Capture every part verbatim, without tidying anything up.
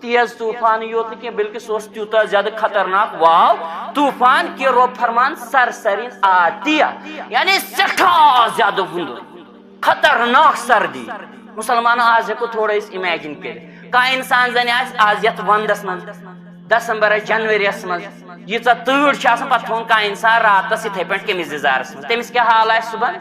تیز طوفان یوت نہٕ کینٛہہ، بلکہِ سُہ اوس تیوٗتاہ زیادٕ خطرناک واو طوفان کہِ رۄب فرمان سرسرین آتیہ، یعنی سٮ۪ٹھاہ زیادٕ وُنٛدُر، خطرناک سردی۔ مُسلمانو، آز ہٮ۪کو تھوڑا أسۍ imagine کٔرِتھ، کانٛہہ اِنسان زَنہِ آسہِ آز یَتھ وَنٛدَس منٛز، دسمبرس، جنؤریَس منٛز ییٖژاہ تۭر چھِ آسان، پَتہٕ تھوٚوُن کانٛہہ اِنسان راتَس یِتھَے پٲٹھۍ قمیٖض یَزارَس منٛز، تٔمِس کیٛاہ حال آسہِ صُبحن؟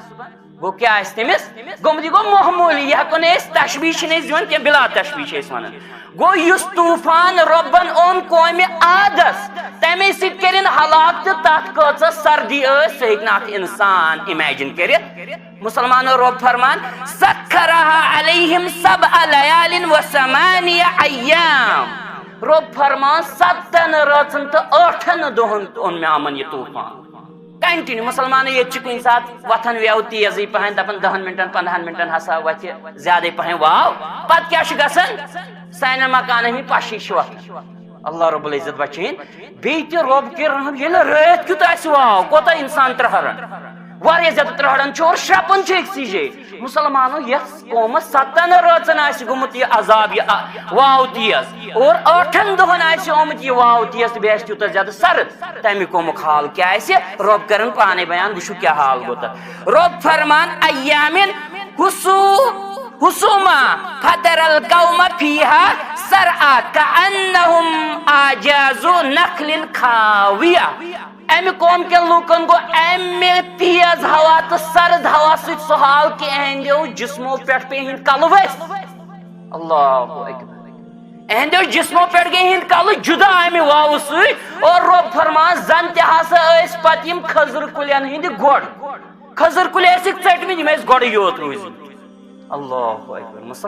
گوٚو کیٛاہ آسہِ تٔمِس؟ گوٚمُت، یہِ گوٚو معموٗلی، یہِ ہٮ۪کو نہٕ أسۍ تشبیٖہ چھِنہٕ أسۍ دِوان کینٛہہ، بِلا تشبیٖہ چھِ أسۍ وَنان۔ گوٚو یُس طوٗفان رۄبن اوٚن قومہِ عادس، تَمے سۭتۍ کٔرِن ہلاک، تہٕ تَتھ کۭژاہ سردی ٲس، سُہ ہیٚکہِ نہٕ اکھ اِنسان imagine کٔرِتھ۔ مُسلمانو، رۄب فرمان، "سخرها علیہم سبع لیال و ثمانیہ ایام"، رۄب فرمان، ستن رٲژن تہٕ ٲٹھن دۄہن اوٚن مےٚ یِمن یہِ طوٗفان۔ Continue، مُسلمانو، ییٚتہِ چھِ کُنہِ ساتہٕ وۄتھان وٮ۪و تیزٕے پہن، دپان دہن منٹن، پندہن منٹن ہسا وۄتھِ زیادے پہن واو۔ پتہٕ کیٛاہ چھُ گژھان؟ سانٮ۪ن مکانن ہٕنٛدۍ پشہِ چھِ وۄتھان۔ اللہ رب العزت بچٲیِن۔ بیٚیہِ تہِ رۄب کٔرِن رحم، ییٚلہِ رٲتۍ کیُتھ آسہِ واو، کوٗتاہ اِنسان ترٛہران، واریاہ زیادٕ ترٛہران چھُ اور شرٛپان چھُ أکسٕے جایہِ۔ مُسلمانو، یتھ قومس ستن رٲژن آسہِ گوٚمُت یہِ عذاب، یہِ آ-، واو تیز، اور ٲٹھن دۄہن آسہِ آمُت یہِ واو تیز تہٕ بیٚیہِ آسہِ تیوٗتاہ زیادٕ سرد، تمہِ قومُک حال کیٛاہ آسہِ؟ رۄب کرن پانے بیان، وٕچھِو کیٛاہ حال گوٚو تتھ۔ رۄب فرمان، "ایامن حسو-، حسوما فتر القوم فیہا صرعا کأنہم اعجاز نخل خاویہ"۔ امہِ قوم کٮ۪ن لوٗکن گوٚو امہِ تیز ہوا تہٕ سرد ہوا سۭتۍ سُہ حال کہِ اہنٛدیو جسمو پٮ۪ٹھ پیٚیہِ ہِنٛدۍ کلہٕ ؤسۍ۔ اللہ اکبر۔ اہنٛدیو جسمو پٮ۪ٹھ گٔے ہِنٛدۍ کلہٕ جُدا امہِ واوٕ سۭتۍ۔ اور رۄب فرمان، زن تہِ ہسا ٲسۍ پتہٕ یِم کھٔزرٕ کُلٮ۪ن ہٕنٛدۍ گۄڈٕ۔ کھٔزٕر کُلۍ ٲسِکھ ژٔٹمٕتۍ، یِم ٲسۍ گۄڈٕ یوت روٗزمٕتۍ۔ اللہ اکبر۔ مُسلمان